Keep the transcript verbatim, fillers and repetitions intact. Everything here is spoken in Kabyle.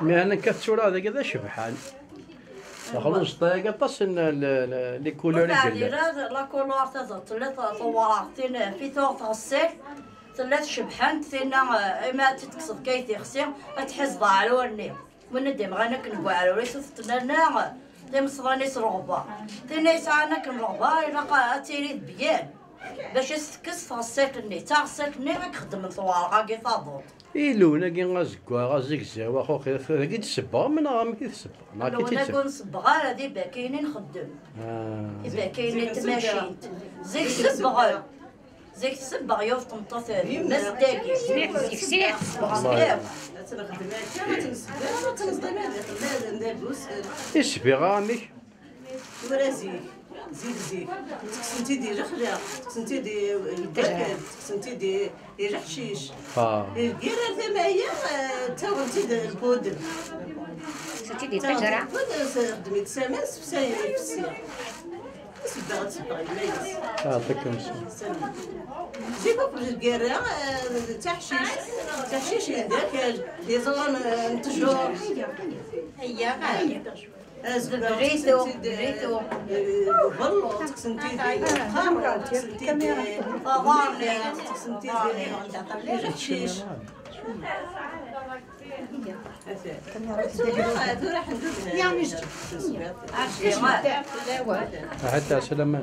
Mi ara nekkat tura dagi d acebḥan. Taxluẓt-agi aṭas n l- l- les couleurs i yellan. Ur teɛdil ara la couleur, tella tewraɣ tin fi tuɣ tɣessal, tella tcebḥant, tinna, eh, imi ad tt-tekkseḍ kay tixsi, ad tḥizeḍ aɛrur-nni. Win i d-imɣan akken deg uɛrur-is ur tettnana timeṣḍin-is rɣba. Tinna yesɛan akken rɣba ilaq ad tili d byan bac ad s-tekkes tɣessalt-nni. D taɣessalt-nni i ixeddmen tewɛer-agi taḍuṭ. Ilun-agi azeggaɣ, azegzaw, axuxi, dagi d-sebbeɣ neɣ amek i t-sebbeɣ? Neɣ akka i Lwen-agi ur nsebbeɣ ara, d ibakiyen i nxeddem. Ah. Ibakiyen n tmacint. Zik sebbeɣ. Zik tsebbeɣ yiwet tmeṭṭut, d yemma-s dagi. Zik, zik, zik. Sebbeɣ mliḥ. Ad tt-nexdem akka, ad tt-nsebbeɣ, ad tt-neẓḍi ma d, ma d, d abus. I sbiɣ amek? Tura zik, zik, zik. Ttekksen-t-id i lexla, ttekksen-t-id i lbakal, ttekksen-t-id i, i leḥcic. Ah. Lgir ar tama-ya, eh, ttawen-t-id lpudr. Ttekksen-t-id i ttejra. Lpudr, s-, xedmen-t s aman, sefsayen ifessi. Sebbeɣ, sebbeɣ yemma-s. Yeɛṭikem ṣṣeḥḥa. Zik akk lgirra, eh, d taḥcict, taḥcict n dakal, d iẓuran, eh, n ttjur. Ayya, Azeggaɣ, brito, brito. Belluṭ, ttekksen-t-id, lqamṛa, ttekksen-t-id, aḍar-nni, ttekksen-t-id, leḥcic. Tura, tura ḥedd ur d-, يعني ج- عاد تعسى لما